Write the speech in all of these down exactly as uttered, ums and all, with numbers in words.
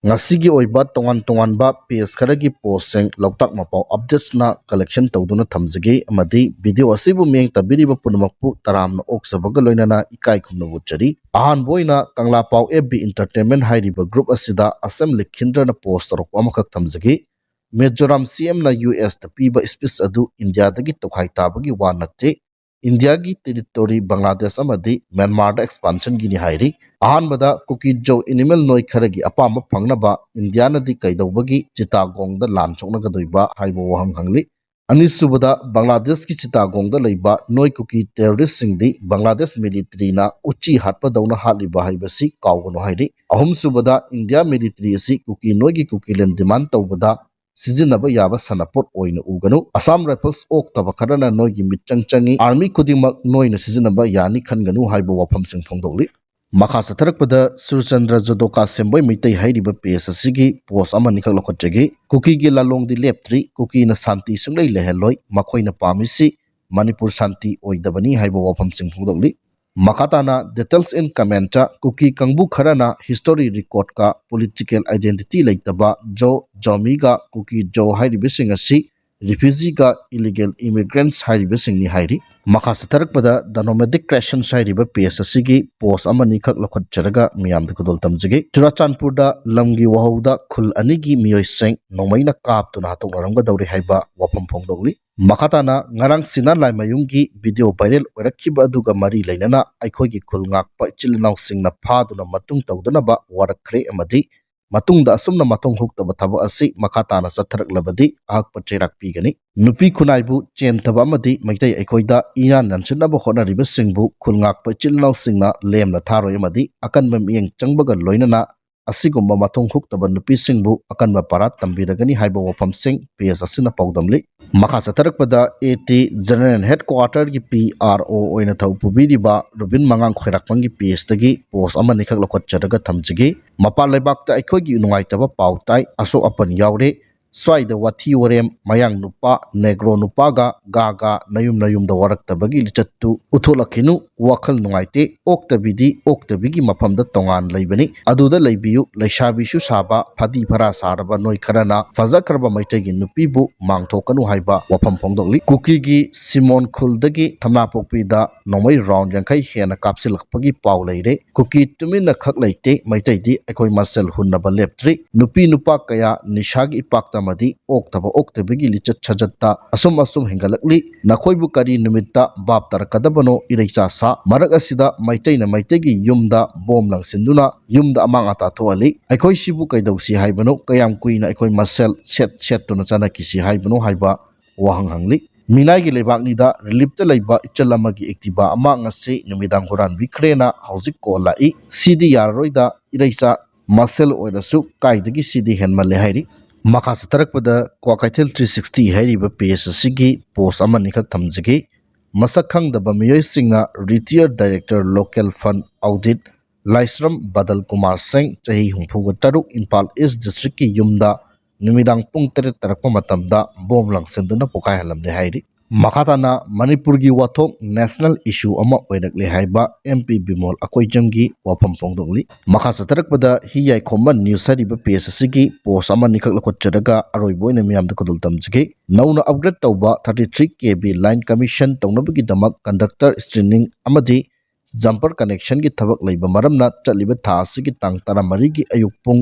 ꯉꯁꯤꯒꯤ ꯑꯣꯏꯕ ꯇꯣꯉꯥꯟ ꯇꯣꯉꯥꯟꯕ ꯄꯦꯖ ꯈꯔꯒꯤ ꯄꯣꯁꯁꯤꯡ ꯂꯣꯛꯇꯥꯛ ꯃꯄꯥꯎ ꯑꯞꯗꯦꯠꯁꯅ ꯀꯂꯦꯛꯁꯟ ꯇꯧꯗꯨꯅ ꯊꯝꯖꯒꯦ, ꯑꯃꯗꯤ ꯚꯤꯗꯤꯑꯣ ꯑꯁꯤꯕꯨ ꯃꯤꯠꯌꯦꯡ ꯇꯥꯕꯤꯔꯤꯕ ꯄꯨꯝꯅꯃꯛꯄꯨ ꯇꯔꯥꯝꯅ ꯑꯣꯛꯆꯕꯒ ꯂꯣꯏꯅꯅ ꯏꯀꯥꯏ ꯈꯨꯝꯅꯕ ꯎꯠꯆꯔꯤ꯫ ꯑꯍꯥꯟꯕ ꯑꯣꯏꯅ ꯀꯪꯂꯥ ꯄꯥꯎ ꯑꯦꯐ ꯕꯤ ꯏꯟꯇꯔꯇꯦꯟꯃꯦꯟ ꯍꯥꯏꯔꯤꯕ ꯒ꯭ꯔꯨꯞ ꯑꯁꯤꯗ ꯑꯁꯦꯝ ꯂꯤꯈꯤꯟꯗ꯭ꯔꯅ ꯄꯣꯁ ꯇꯧꯔꯛꯄ ꯑꯃꯈꯛ ꯊꯝꯖꯒꯦ꯫ ꯃꯤꯖꯣꯔꯥꯝ ꯁꯤ ꯑꯦꯝꯅ ꯌꯨ ꯑꯦꯁꯇ ꯄꯤꯕ ꯁ꯭ꯄꯤꯆ ꯑꯗꯨ ꯏꯟꯗꯤꯌꯥꯗꯒꯤ ꯇꯣꯈꯥꯏ ꯇꯥꯕꯒꯤ ꯋꯥ ꯅꯠꯇꯦ, ꯏꯟꯗꯤꯌꯥꯒꯤ ꯇꯦꯔꯤꯇꯣꯔꯤ ꯕꯪꯒ꯭ꯂꯥꯗꯦꯁ ꯑꯃꯗꯤ ꯃ꯭ꯌꯥꯟꯃꯥꯔꯗ ꯑꯦꯛꯁꯄꯥꯟꯁꯟꯒꯤꯅꯤ ꯍꯥꯏꯔꯤ꯫ ꯑꯍꯥꯟꯕꯗ ꯀꯨꯀꯤ ꯖꯣ ꯑꯦꯅꯤꯃꯦꯜ ꯅꯣꯏ ꯈꯔꯒꯤ ꯑꯄꯥꯝꯕ ꯐꯪꯅꯕ ꯏꯟꯗꯤꯌꯥꯅꯗꯤ ꯀꯩꯗꯧꯕꯒꯤ ꯆꯤꯇꯥꯒꯣꯡꯗ ꯂꯥꯟ ꯁꯣꯛꯅꯒꯗꯣꯏꯕ ꯍꯥꯏꯕ ꯋꯥꯍꯪ ꯍꯪꯂꯤ꯫ ꯑꯅꯤꯁꯨꯕꯗ ꯕꯪꯒ꯭ꯂꯥꯗꯦꯁꯀꯤ ꯆꯤꯇꯥꯒꯣꯡꯗ ꯂꯩꯕ ꯅꯣꯏ ꯀꯨꯀꯤ ꯇꯦꯔꯣꯔꯤꯁꯁꯤꯡꯗꯤ ꯕꯪꯒ꯭ꯂꯥꯗꯦꯁ ꯃꯤꯂꯤꯇꯔꯤꯅ ꯎꯆꯤ ꯍꯥꯠꯄꯗꯧꯅ ꯍꯥꯠꯂꯤꯕ ꯍꯥꯏꯕꯁꯤ ꯀꯥꯎꯒꯅꯨ ꯍꯥꯏꯔꯤ꯫ ꯑꯍꯨꯝꯁꯨꯕꯗ ꯏꯟꯗꯤꯌꯥ ꯃꯤꯂꯤꯇꯔꯤ ꯑꯁꯤ ꯀꯨꯀꯤ ꯅꯣꯏꯒꯤ ꯀꯨꯀꯤꯂꯦꯟ ꯗꯤꯃꯥꯟ ꯇꯧꯕꯗ ꯁꯤꯖꯤꯟꯅꯕ ꯌꯥꯕ ꯁꯥꯟꯅꯄꯣꯠ ꯑꯣꯏꯅ ꯎꯒꯅꯨ꯫ ꯑꯁꯥꯝ ꯔꯥꯏꯐꯜꯁ ꯑꯣꯛꯇꯕ ꯈꯔꯅ ꯅꯣꯏꯒꯤ ꯃꯤꯠꯆꯪ ꯆꯪꯏ꯫ ꯑꯥꯔꯃꯤ ꯈꯨꯗꯤꯡꯃꯛ ꯅꯣꯏꯅ ꯁꯤꯖꯤꯟꯅꯕ ꯌꯥꯅꯤ ꯈꯟꯒꯅꯨ ꯍꯥꯏꯕ ꯋꯥꯐꯝꯁꯤꯡ ꯐꯣꯡꯗꯣꯛꯂꯤ꯫ ꯃꯈꯥ ꯆꯠꯊꯔꯛꯄꯗ ꯁꯨꯔꯆꯟꯗ꯭ꯔ ꯖꯣꯗꯣꯀꯥ ꯁꯦꯝꯕꯣꯏ ꯃꯩꯇꯩ ꯍꯥꯏꯔꯤꯕ ꯄꯦꯖ ꯑꯁꯤꯒꯤ ꯄꯣꯁ ꯑꯃꯅꯤꯈꯛ ꯂꯧꯈꯠꯆꯒꯦ꯫ ꯀꯨꯀꯤꯒꯤ ꯂꯥꯂꯣꯡꯗꯤ ꯂꯦꯞꯇ꯭ꯔꯤ, ꯀꯨꯀꯤꯅ ꯁꯥꯟꯇꯤ ꯁꯨꯡꯂꯩ ꯂꯩꯍꯜꯂꯣꯏ, ꯃꯈꯣꯏꯅ ꯄꯥꯝꯃꯤꯁꯤ ꯃꯅꯤꯄꯨꯔ ꯁꯥꯟꯇꯤ ꯑꯣꯏꯗꯕꯅꯤ ꯍꯥꯏꯕ ꯋꯥꯐꯝꯁꯤꯡ ꯐꯣꯡꯗꯣꯛꯂꯤ꯫ ꯃꯈꯥ ꯇꯥꯅ details in comment, ꯀꯨꯀꯤ ꯀꯥꯡꯕꯨ ꯈꯔꯅ ꯍꯤꯁꯇꯣꯔꯤ ꯔꯦꯀꯣꯔꯗꯀ ꯄꯣꯂꯤꯇꯤꯀꯦꯜ ꯑꯥꯏꯗꯦꯟꯇꯤꯇꯤ ꯂꯩꯇꯕ ꯖꯣ, ꯖꯣꯃꯤꯒ ꯀꯨꯀꯤ ꯖꯣ ꯍꯥꯏꯔꯤꯕꯁꯤꯡ ꯑꯁꯤ ꯔꯤꯐ꯭ꯌꯨꯖꯤꯒ ꯏꯂꯤꯒꯦꯜ ꯏꯃꯤꯒ꯭ꯔꯦꯟꯠꯁ ꯍꯥꯏꯔꯤꯕꯁꯤꯡꯅꯤ ꯍꯥꯏꯔꯤ꯫ ꯃꯈꯥ ꯆꯠꯊꯔꯛꯄꯗ ꯗ ꯅꯣꯃꯦꯗꯤꯛ ꯀ꯭ꯔꯦꯁꯟꯁ ꯍꯥꯏꯔꯤꯕ ꯄꯦꯖ ꯑꯁꯤꯒꯤ ꯄꯣꯁ ꯑꯃꯅꯤꯈꯛ ꯂꯧꯈꯠꯆꯔꯒ ꯃꯤꯌꯥꯝꯗ ꯈꯨꯗꯣꯜ ꯇꯝꯖꯒꯦ꯫ ꯆꯨꯔꯥꯆꯥꯟꯄꯨꯔꯗ ꯂꯝꯒꯤ ꯋꯥꯍꯧꯗ ꯈꯨꯜ ꯑꯅꯤꯒꯤ ꯃꯤꯑꯣꯏꯁꯤꯡ ꯅꯣꯡꯃꯩꯅ ꯀꯥꯞꯇꯨꯅ ꯍꯥꯠꯇꯣꯛꯅꯔꯝꯒꯗꯧꯔꯤ ꯍꯥꯏꯕ ꯋꯥꯐꯝ ꯐꯣꯡꯗꯣꯛꯂꯤ꯫ ꯃꯈꯥ ꯇꯥꯅ ꯉꯔꯥꯡ ꯁꯤꯅꯥ ꯂꯥꯏꯃꯌꯨꯝꯒꯤ ꯚꯤꯗꯤꯑꯣ ꯚꯥꯏꯔꯦꯜ ꯑꯣꯏꯔꯛꯈꯤꯕ ꯑꯗꯨꯒ ꯃꯔꯤ ꯂꯩꯅꯅ ꯑꯩꯈꯣꯏꯒꯤ ꯈꯨꯜ ꯉꯥꯛꯄ ꯏꯆꯤꯜ ꯏꯅꯥꯎꯁꯤꯡꯅ ꯐꯥꯗꯨꯅ ꯃꯇꯨꯡ ꯇꯧꯗꯅꯕ ꯋꯥꯔꯛꯈ꯭ꯔꯦ, ꯑꯃꯗꯤ ꯃꯇꯨꯡꯗ ꯑꯁꯨꯝꯅ ꯃꯊꯣꯡ ꯍꯨꯛꯇꯕ ꯊꯕꯛ ꯑꯁꯤ ꯃꯈꯥ ꯇꯥꯅ ꯆꯠꯊꯔꯛꯂꯕꯗꯤ ꯑꯍꯛꯄ ꯆꯩꯔꯥꯛ ꯄꯤꯒꯅꯤ꯫ ꯅꯨꯄꯤ ꯈꯨꯟꯅꯥꯏꯕꯨ ꯆꯦꯟꯊꯕ ꯑꯃꯗꯤ ꯃꯩꯇꯩ ꯑꯩꯈꯣꯏꯗ ꯏꯔꯥꯟ ꯅꯟꯁꯤꯟꯅꯕ ꯍꯣꯠꯅꯔꯤꯕꯁꯤꯡꯕꯨ ꯈꯨꯜ ꯉꯥꯛꯄ ꯏꯆꯤꯜ ꯏꯅꯥꯎꯁꯤꯡꯅ ꯂꯦꯝꯅ ꯊꯥꯔꯣꯏ, ꯑꯃꯗꯤ ꯑꯀꯟꯕ ꯃꯤꯠꯌꯦꯡ ꯆꯪꯕꯒ ꯂꯣꯏꯅꯅ ꯑꯁꯤꯒꯨꯝꯕ ꯃꯊꯣꯡ ꯍꯨꯛꯇꯕ ꯅꯨꯄꯤꯁꯤꯡꯕꯨ ꯑꯀꯟꯕ ꯄꯥꯔꯥ ꯇꯝꯕꯤꯔꯒꯅꯤ ꯍꯥꯏꯕ ꯋꯥꯐꯝꯁꯤꯡ ꯄꯦꯖ ꯑꯁꯤꯅ ꯄꯥꯎꯗꯝꯂꯤ꯫ ꯃꯈꯥ ꯆꯠꯊꯔꯛꯄꯗ ꯑꯦ ꯇꯤ ꯖꯦꯅꯔꯦꯜ ꯍꯦꯗꯀ꯭ꯋꯥꯇꯔꯒꯤ ꯄꯤ ꯑꯥꯔ ꯑꯣ ꯑꯣꯏꯅ ꯊꯧ ꯄꯨꯕꯤꯔꯤꯕ ꯔꯨꯕꯤꯟ ꯃꯉꯥꯡ ꯈꯣꯏꯔꯥꯛꯄꯝꯒꯤ ꯄꯦꯖꯇꯒꯤ ꯄꯣꯁ ꯑꯃꯅꯤꯈꯛ ꯂꯧꯈꯠꯆꯔꯒ ꯊꯝꯖꯒꯦ꯫ ꯃꯄꯥꯟ ꯂꯩꯕꯥꯛꯇ ꯑꯩꯈꯣꯏꯒꯤ ꯅꯨꯡꯉꯥꯏꯇꯕ ꯄꯥꯎ ꯇꯥꯏ, ꯑꯁꯣꯛ ꯑꯄꯟ ꯌꯥꯎꯔꯦ, ꯁ꯭ꯋꯥꯏꯗ ꯋꯥꯊꯤ ꯋꯥꯔꯦꯝ, ꯃꯌꯥꯡ ꯅꯨꯄꯥ, ꯅꯦꯒ꯭ꯔꯣ ꯅꯨꯄꯥꯒ ꯒꯥ ꯒꯥ ꯅꯌꯨꯝ ꯅꯌꯨꯝꯗ ꯋꯥꯔꯛꯇꯕꯒꯤ ꯂꯤꯆꯠꯇꯨ ꯎꯠꯊꯣꯛꯂꯛꯈꯤꯅꯨ꯫ ꯋꯥꯈꯜ ꯅꯨꯡꯉꯥꯏꯇꯦ꯫ ꯑꯣꯛꯇꯕꯤꯗꯤ ꯑꯣꯛꯇꯕꯤꯒꯤ ꯃꯐꯝꯗ ꯇꯣꯉꯥꯟ ꯂꯩꯕꯅꯤ, ꯑꯗꯨꯗ ꯂꯩꯕꯤꯌꯨ꯫ ꯂꯩꯁꯥꯕꯤꯁꯨ ꯁꯥꯕ, ꯐꯗꯤ ꯐꯔꯥ ꯁꯥꯔꯕ ꯅꯣꯏ ꯈꯔꯅ ꯐꯖꯈ꯭ꯔꯕ ꯃꯩꯇꯩꯒꯤ ꯅꯨꯄꯤꯕꯨ ꯃꯥꯡꯊꯣꯛꯀꯅꯨ ꯍꯥꯏꯕ ꯋꯥꯐꯝ ꯐꯣꯡꯗꯣꯛꯂꯤ꯫ ꯀꯨꯀꯤꯒꯤ ꯁꯤꯃꯣꯟ ꯈꯨꯜꯗꯒꯤ ꯊꯝꯅꯥꯄꯣꯛꯄꯤꯗ ꯅꯣꯡꯃꯩ ꯔꯥꯎꯟ ꯌꯥꯡꯈꯩ ꯍꯦꯟꯅ ꯀꯥꯞꯁꯤꯜꯂꯛꯄꯒꯤ ꯄꯥꯎ ꯂꯩꯔꯦ꯫ ꯀꯨꯀꯤ ꯇꯨꯃꯤꯟꯅ ꯈꯛ ꯂꯩꯇꯦ, ꯃꯩꯇꯩꯗꯤ ꯑꯩꯈꯣꯏ ꯃꯁꯦꯜ ꯍꯨꯟꯅꯕ ꯂꯦꯞꯇ꯭ꯔꯤ꯫ ꯅꯨꯄꯤ ꯅꯨꯄꯥ ꯀꯌꯥ ꯅꯤꯁꯥꯒꯤ ꯏꯄꯥꯛꯇ ꯑꯃꯗꯤ ꯑꯣꯛꯇꯕ ꯑꯣꯛꯇꯕꯒꯤ ꯂꯤꯆꯠ ꯁꯥꯖꯠꯇ ꯑꯁꯨꯝ ꯑꯁꯨꯝ ꯍꯦꯟꯒꯠꯂꯛꯂꯤ꯫ ꯅꯈꯣꯏꯕꯨ ꯀꯔꯤ ꯅꯨꯃꯤꯠꯇ ꯚꯥꯞ ꯇꯥꯔꯛꯀꯗꯕꯅꯣ, ꯏꯔꯩꯆꯥ ꯁꯥ? ꯃꯔꯛ ꯑꯁꯤꯗ ꯃꯩꯇꯩꯅ ꯃꯩꯇꯩꯒꯤ ꯌꯨꯝꯗ ꯕꯣꯝ ꯂꯪꯁꯤꯟꯗꯨꯅ ꯌꯨꯝꯗ ꯑꯃꯥꯡ ꯑꯇꯥ ꯊꯣꯛꯍꯜꯂꯤ꯫ ꯑꯩꯈꯣꯏ ꯁꯤꯕꯨ ꯀꯩꯗꯧꯁꯤ ꯍꯥꯏꯕꯅꯣ? ꯀꯌꯥꯝ ꯀꯨꯏꯅ ꯑꯩꯈꯣꯏ ꯃꯁꯦꯜ ꯁꯦꯠ ꯁꯦꯠꯇꯨꯅ ꯆꯠꯅꯈꯤꯁꯤ ꯍꯥꯏꯕꯅꯣ ꯍꯥꯏꯕ ꯋꯥꯍꯪ ꯍꯪꯂꯤ꯫ ꯃꯤꯅꯥꯏꯒꯤ ꯂꯩꯕꯥꯛꯅꯤꯗ, ꯔꯤꯂꯤꯞꯇ ꯂꯩꯕ ꯏꯆꯜ ꯑꯃꯒꯤ ꯑꯦꯛꯇꯤꯚꯥ ꯑꯃ ꯉꯁꯤ ꯅꯨꯃꯤꯗꯥꯡ ꯍꯨꯔꯥꯟꯕꯤꯈ꯭ꯔꯦꯅ ꯍꯧꯖꯤꯛ ꯀꯣꯜ ꯂꯥꯛꯏ꯫ ꯁꯤꯗꯤ ꯌꯥꯔꯔꯣꯏꯗ, ꯏꯔꯩꯆꯥ ꯃꯁꯦꯜ ꯑꯣꯏꯔꯁꯨ ꯀꯥꯏꯗꯒꯤ ꯁꯤꯗꯤ ꯍꯦꯟꯃꯜꯂꯦ ꯍꯥꯏꯔꯤ꯫ ꯃꯈꯥ ꯆꯠꯊꯔꯛꯄꯗ ꯀ꯭ꯋꯥꯀꯩꯊꯦꯜ ꯊ꯭ꯔꯤ ꯁꯤꯛꯁꯇꯤ ꯍꯥꯏꯔꯤꯕ ꯄꯦꯖ ꯑꯁꯤꯒꯤ ꯄꯣꯁ ꯑꯃꯅꯤꯈꯛ ꯊꯝꯖꯒꯦ꯫ ꯃꯁꯛ ꯈꯪꯗꯕ ꯃꯤꯑꯣꯏꯁꯤꯡꯅ ꯔꯤꯇꯤꯌꯔ ꯗꯥꯏꯔꯦꯛꯇꯔ ꯂꯣꯀꯦꯜ ꯐꯟ ꯑꯣꯗꯤꯠ ꯂꯥꯏꯁ꯭ꯔꯝ ꯕꯗꯜ ꯀꯨꯃꯥꯔ ꯁꯤꯡ, ꯆꯍꯤ ꯍꯨꯝꯐꯨꯒ ꯇꯔꯨꯛ, ꯏꯝꯐꯥꯜ ꯏꯁ ꯗꯤꯁꯇ꯭ꯔꯤꯛꯀꯤ ꯌꯨꯝꯗ ꯅꯨꯃꯤꯗꯥꯡ ꯄꯨꯡ ꯇꯔꯦꯠ ꯇꯥꯔꯛꯄ ꯃꯇꯝꯗ ꯕꯣꯝ ꯂꯪꯁꯤꯟꯗꯨꯅ ꯄꯣꯈꯥꯏꯍꯜꯂꯝꯂꯦ ꯍꯥꯏꯔꯤ꯫ ꯃꯈꯥ ꯇꯥꯅ ꯃꯅꯤꯄꯨꯔꯒꯤ ꯋꯥꯊꯣꯛ ꯅꯦꯁꯅꯦꯜ ꯏꯁꯨ ꯑꯃ ꯑꯣꯏꯔꯛꯂꯦ ꯍꯥꯏꯕ ꯑꯦꯝ ꯄꯤ ꯕꯤꯃꯣꯜ ꯑꯀꯣꯏꯖꯝꯒꯤ ꯋꯥꯐꯝ ꯐꯣꯡꯗꯣꯛꯂꯤ꯫ ꯃꯈꯥ ꯆꯠꯊꯔꯛꯄꯗ ꯍꯤ ꯌꯥꯏꯈꯣꯝꯕ ꯅ꯭ꯌꯨꯁ ꯍꯥꯏꯔꯤꯕ ꯄꯦꯖ ꯑꯁꯤꯒꯤ ꯄꯣꯁ ꯑꯃꯅꯤꯈꯛ ꯂꯧꯈꯠꯆꯔꯒ ꯑꯔꯣꯏꯕ ꯑꯣꯏꯅ ꯃꯤꯌꯥꯝꯗ ꯈꯨꯗꯣꯜ ꯇꯝꯖꯒꯦ꯫ ꯅꯧꯅ ꯑꯞꯒ꯭ꯔꯦꯗ ꯇꯧꯕ ꯊꯥꯔꯇꯤ ꯊ꯭ꯔꯤ ꯀꯦ ꯚꯤ ꯂꯥꯏꯟ ꯀꯃꯤꯁꯟ ꯇꯧꯅꯕꯒꯤꯗꯃꯛ ꯀꯟꯗꯛꯇꯔ ꯁ꯭ꯇ꯭ꯔꯤꯅꯤꯡ ꯑꯃꯗꯤ ꯖꯝꯄꯔ ꯀꯅꯦꯛꯁꯟꯒꯤ ꯊꯕꯛ ꯂꯩꯕ ꯃꯔꯝꯅ ꯆꯠꯂꯤꯕ ꯊꯥ ꯑꯁꯤꯒꯤ ꯇꯥꯡ ꯇꯔꯥꯃꯔꯤꯒꯤ ꯑꯌꯨꯛ ꯄꯨꯡ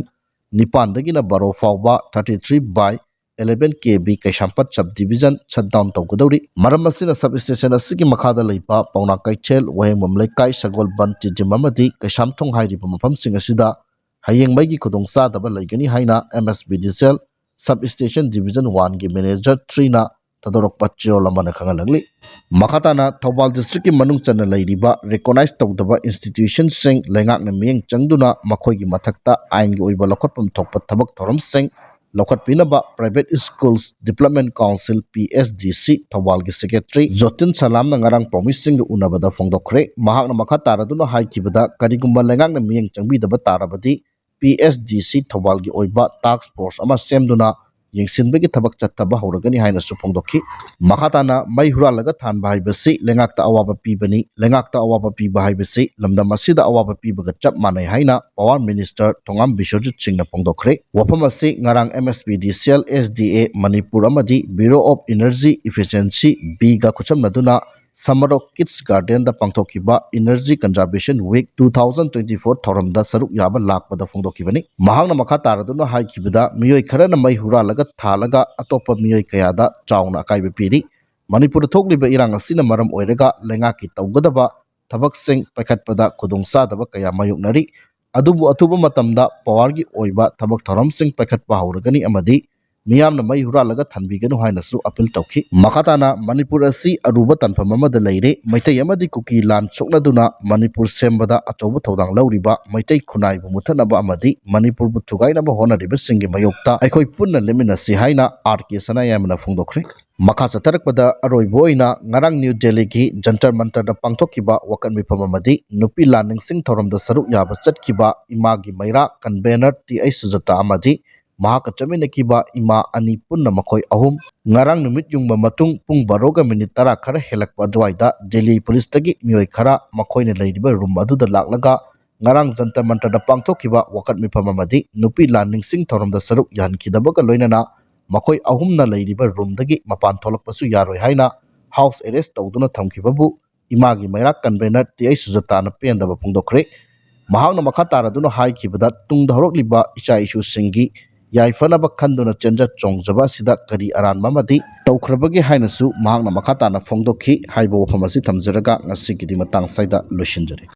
ꯅꯤꯄꯥꯟꯗꯒꯤꯅ ꯕꯥꯔꯣ ꯐꯥꯎꯕ thirty three by eleven K V Keishampat sub division shut down ꯇꯧꯒꯗꯧꯔꯤ꯫ ꯃꯔꯝ ꯑꯁꯤꯅ ꯁꯕ ꯁ꯭ꯇꯦꯁꯟ ꯑꯁꯤꯒꯤ ꯃꯈꯥꯗ ꯂꯩꯕ ꯄꯥꯎꯅꯥ ꯀꯩꯊꯦꯜ, ꯋꯥꯍꯦꯡꯕꯝ ꯂꯩꯀꯥꯏ, ꯁꯒꯣꯜꯕꯟ, ꯇꯤꯗꯤꯝ ꯑꯃꯗꯤ ꯀꯩꯁꯥꯝꯊꯣꯡ ꯍꯥꯏꯔꯤꯕ ꯃꯐꯝꯁꯤꯡ ꯑꯁꯤꯗ ꯍꯌꯦꯡ ꯃꯩꯒꯤ ꯈꯨꯗꯣꯡꯆꯥꯗꯕ ꯂꯩꯒꯅꯤ ꯍꯥꯏꯅ ꯑꯦꯝ ꯑꯦꯁ B D C L sub station division ꯋꯥꯟꯒꯤ ꯃꯦꯅꯦꯖꯔ ꯊ꯭ꯔꯤꯅ ꯊꯥꯗꯣꯔꯛꯄ ꯆꯦꯔꯣꯜ ꯑꯃꯅ ꯈꯪꯍꯜꯂꯛꯂꯤ꯫ ꯃꯈꯥ ꯇꯥꯅ ꯊꯧꯕꯥꯜ ꯗꯤꯁꯇ꯭ꯔꯤꯛꯀꯤ ꯃꯅꯨꯡ ꯆꯟꯅ ꯂꯩꯔꯤꯕ ꯔꯤꯀꯣꯅꯥꯏꯖ ꯇꯧꯗꯕ ꯏꯟꯁꯇꯤꯇ꯭ꯌꯨꯁꯟꯁꯤꯡ ꯂꯩꯉꯥꯛꯅ ꯃꯤꯠꯌꯦꯡ ꯆꯪꯗꯨꯅ ꯃꯈꯣꯏꯒꯤ ꯃꯊꯛꯇ ꯑꯥꯏꯟꯒꯤ ꯑꯣꯏꯕ ꯂꯧꯈꯠꯐꯝ ꯊꯣꯛꯄ ꯊꯕꯛ ꯊꯧꯔꯝꯁꯤꯡ ꯂꯧꯈꯠꯄꯤꯅꯕ Private Schools Development Council, P S D ꯁꯤ, ꯊꯧꯕꯥꯜꯒꯤ ꯁꯦꯀ꯭ꯔꯦꯇꯔꯤ ꯖꯣꯇꯤꯟ ꯁꯂꯥꯝꯅ ꯉꯔꯥꯡ ꯄꯥꯎꯃꯤꯁꯤꯡꯒ ꯎꯅꯕꯗ ꯐꯣꯡꯗꯣꯛꯈ꯭ꯔꯦ꯫ ꯃꯍꯥꯛꯅ ꯃꯈꯥ ꯇꯥꯔꯗꯨꯅ ꯍꯥꯏꯈꯤꯕꯗ, ꯀꯔꯤꯒꯨꯝꯕ ꯂꯩꯉꯥꯛꯅ ꯃꯤꯠꯌꯦꯡ ꯆꯪꯕꯤꯗꯕ ꯇꯥꯔꯕꯗꯤ ꯄꯤ ꯑꯦꯁ ꯗꯤ ꯁꯤ ꯊꯧꯕꯥꯜꯒꯤ ꯑꯣꯏꯕ ꯇꯥꯛꯁ ꯐꯣꯔꯁ ꯑꯃ ꯁꯦꯝꯗꯨꯅ ꯌꯦꯡꯁꯤꯟꯕꯒꯤ ꯊꯕꯛ ꯆꯠꯊꯕ ꯍꯧꯔꯒꯅꯤ ꯍꯥꯏꯅꯁꯨ ꯐꯣꯡꯗꯣꯛꯈꯤ꯫ ꯃꯈꯥ ꯇꯥꯅ ꯃꯩ ꯍꯨꯔꯥꯜꯂꯒ ꯊꯥꯟꯕ ꯍꯥꯏꯕꯁꯤ ꯂꯩꯉꯥꯛꯇ ꯑꯋꯥꯕ ꯄꯤꯕꯅꯤ, ꯂꯩꯉꯥꯛꯇ ꯑꯋꯥꯕ ꯄꯤꯕ ꯍꯥꯏꯕꯁꯤ ꯂꯝꯗꯝ ꯑꯁꯤꯗ ꯑꯋꯥꯕ ꯄꯤꯕꯒ ꯆꯞ ꯃꯥꯟꯅꯩ ꯍꯥꯏꯅ Power Minister ꯊꯣꯉꯥꯝ ꯕꯤꯁ꯭ꯋꯖꯤꯠ ꯁꯤꯡꯅ ꯐꯣꯡꯗꯣꯛꯈ꯭ꯔꯦ꯫ ꯋꯥꯐꯝ ꯑꯁꯤ ꯉꯔꯥꯡ M S P D C L, S D A, Manipur ꯑꯃꯗꯤ Bureau of Energy Efficiency, ꯕꯤꯒ ꯈꯨꯠꯁꯝꯅꯗꯨꯅ Samaro Kids Garden ꯗ ꯄꯥꯡꯊꯣꯛꯈꯤꯕ Energy Conservation Week two thousand twenty four ꯊꯧꯔꯝꯗ ꯁꯔꯨꯛ ꯌꯥꯕ ꯂꯥꯛꯄꯗ ꯐꯣꯡꯗꯣꯛꯈꯤꯕꯅꯤ꯫ ꯃꯍꯥꯛꯅ ꯃꯈꯥ ꯇꯥꯔꯗꯨꯅ ꯍꯥꯏꯈꯤꯕꯗ, ꯃꯤꯑꯣꯏ ꯈꯔꯅ ꯃꯩ ꯍꯨꯔꯥꯜꯂꯒ ꯊꯥꯜꯂꯒ ꯑꯇꯣꯞꯄ ꯃꯤꯑꯣꯏ ꯀꯌꯥꯗ ꯆꯥꯎꯅ ꯑꯀꯥꯏꯕ ꯄꯤꯔꯤ꯫ ꯃꯅꯤꯄꯨꯔꯗ ꯊꯣꯛꯂꯤꯕ ꯏꯔꯥꯡ ꯑꯁꯤꯅ ꯃꯔꯝ ꯑꯣꯏꯔꯒ ꯂꯩꯉꯥꯛꯀꯤ ꯇꯧꯒꯗꯕ ꯊꯕꯛꯁꯤꯡ ꯄꯥꯏꯈꯠꯄꯗ ꯈꯨꯗꯣꯡꯆꯥꯗꯕ ꯀꯌꯥ ꯃꯥꯌꯣꯛꯅꯔꯤ꯫ ꯑꯗꯨꯕꯨ ꯑꯊꯨꯕ ꯃꯇꯝꯗ power ꯒꯤ ꯑꯣꯏꯕ ꯊꯕꯛ ꯊꯧꯔꯝꯁꯤꯡ ꯄꯥꯏꯈꯠꯄ ꯍꯧꯔꯒꯅꯤ ꯑꯃꯗꯤ ꯃꯤꯌꯥꯝꯅ ꯃꯩ ꯍꯨꯔꯥꯜꯂꯒ ꯊꯥꯟꯕꯤꯒꯅꯨ ꯍꯥꯏꯅꯁꯨ appeal ꯇꯧꯈꯤ꯫ ꯃꯈꯥ ꯇꯥꯅ, ꯃꯅꯤꯄꯨꯔ ꯑꯁꯤ ꯑꯔꯨꯕ ꯇꯥꯟꯐꯝ ꯑꯃꯗ ꯂꯩꯔꯦ, ꯃꯩꯇꯩ ꯑꯃꯗꯤ ꯀꯨꯀꯤ ꯂꯥꯟ ꯁꯣꯛꯅꯗꯨꯅ ꯃꯅꯤꯄꯨꯔ ꯁꯦꯝꯕꯗ ꯑꯆꯧꯕ ꯊꯧꯗꯥꯡ ꯂꯧꯔꯤꯕ ꯃꯩꯇꯩ ꯈꯨꯟꯅꯥꯏꯕꯨ ꯃꯨꯊꯠꯅꯕ ꯑꯃꯗꯤ ꯃꯅꯤꯄꯨꯔꯕꯨ ꯊꯨꯒꯥꯏꯅꯕ ꯍꯣꯠꯅꯔꯤꯕꯁꯤꯡꯒꯤ ꯃꯥꯌꯣꯛꯇ ꯑꯩꯈꯣꯏ ꯄꯨꯟꯅ ꯂꯦꯞꯃꯤꯟꯅꯁꯤ ꯍꯥꯏꯅ R K ꯁꯅꯥꯌꯥꯏꯃꯅ ꯐꯣꯡꯗꯣꯛꯈ꯭ꯔꯦ꯫ ꯃꯈꯥ ꯆꯠꯊꯔꯛꯄꯗ ꯑꯔꯣꯏꯕ ꯑꯣꯏꯅ ꯉꯔꯥꯡ ꯅ꯭ꯌꯨ ꯗꯦꯜꯂꯤꯒꯤ ꯖꯟꯇꯔ ꯃꯟꯇꯔꯗ ꯄꯥꯡꯊꯣꯛꯈꯤꯕ ꯋꯥꯀꯠ ꯃꯤꯐꯝ ꯑꯃꯗꯤ ꯅꯨꯄꯤ ꯂꯥꯟ ꯅꯤꯡꯁꯤꯡ ꯊꯧꯔꯝꯗ ꯁꯔꯨꯛ ꯌꯥꯕ ꯆꯠꯈꯤꯕ ꯏꯃꯥꯒꯤ ꯃꯩꯔꯥ convener T I ꯁꯨꯖꯥꯇꯥ ꯑꯃꯗꯤ ꯃꯍꯥꯛꯀ ꯆꯠꯃꯤꯟꯅꯈꯤꯕ ꯏꯃꯥ ꯑꯅꯤ ꯄꯨꯟꯅ ꯃꯈꯣꯏ ꯑꯍꯨꯝ ꯉꯔꯥꯡ ꯅꯨꯃꯤꯠ ꯌꯨꯡꯕ ꯃꯇꯨꯡ ꯄꯨꯡ ꯕꯥꯔꯣꯒ ꯃꯤꯅꯤꯠ ꯇꯔꯥ ꯈꯔ ꯍꯦꯜꯂꯛꯄ ꯑꯗꯨꯋꯥꯏꯗ ꯗꯤꯜꯂꯤ ꯄꯨꯂꯤꯁꯇꯒꯤ ꯃꯤꯑꯣꯏ ꯈꯔ ꯃꯈꯣꯏꯅ ꯂꯩꯔꯤꯕ ꯔꯨꯝ ꯑꯗꯨꯗ ꯂꯥꯛꯂꯒ ꯉꯔꯥꯡ ꯖꯟꯇꯔ ꯃꯟꯇꯔꯗ ꯄꯥꯡꯊꯣꯛꯈꯤꯕ ꯋꯥꯀꯠ ꯃꯤꯐꯝ ꯑꯃꯗꯤ ꯅꯨꯄꯤ ꯂꯥꯟ ꯅꯤꯡꯁꯤꯡ ꯊꯧꯔꯝꯗ ꯁꯔꯨꯛ ꯌꯥꯍꯟꯈꯤꯗꯕꯒ ꯂꯣꯏꯅꯅ ꯃꯈꯣꯏ ꯑꯍꯨꯝꯅ ꯂꯩꯔꯤꯕ ꯔꯨꯝꯗꯒꯤ ꯃꯄꯥꯟ ꯊꯣꯛꯂꯛꯄꯁꯨ ꯌꯥꯔꯣꯏ ꯍꯥꯏꯅ house arrest ꯇꯧꯗꯨꯅ ꯊꯝꯈꯤꯕꯕꯨ ꯏꯃꯥꯒꯤ ꯃꯩꯔꯥ convener T I ꯁꯨꯖꯥꯇꯥꯅ ꯄꯦꯟꯗꯕ ꯐꯣꯡꯗꯣꯛꯈ꯭ꯔꯦ꯫ ꯃꯍꯥꯛꯅ ꯃꯈꯥ ꯇꯥꯔꯗꯨꯅ ꯍꯥꯏꯈꯤꯕꯗ, ꯇꯨꯡꯗ ꯍꯧꯔꯛꯂꯤꯕ ꯏꯆꯥ ꯏꯁꯨꯁꯤꯡꯒꯤ ꯌꯥꯏꯐꯅꯕ ꯈꯟꯗꯨꯅ ꯆꯦꯟꯖ ꯆꯣꯡꯖꯕ ꯑꯁꯤꯗ ꯀꯔꯤ ꯑꯔꯥꯟꯕ ꯑꯃꯗꯤ ꯇꯧꯈ꯭ꯔꯕꯒꯦ ꯍꯥꯏꯅꯁꯨ ꯃꯍꯥꯛꯅ ꯃꯈꯥ ꯇꯥꯅ ꯐꯣꯡꯗꯣꯛꯈꯤ꯫ ꯍꯥꯏꯕ ꯋꯥꯐꯝ ꯑꯁꯤ ꯊꯝꯖꯔꯒ ꯉꯁꯤꯒꯤꯗꯤ ꯃꯇꯥꯡ ꯑꯁꯤꯗ ꯂꯣꯏꯁꯤꯟꯖꯔꯦ꯫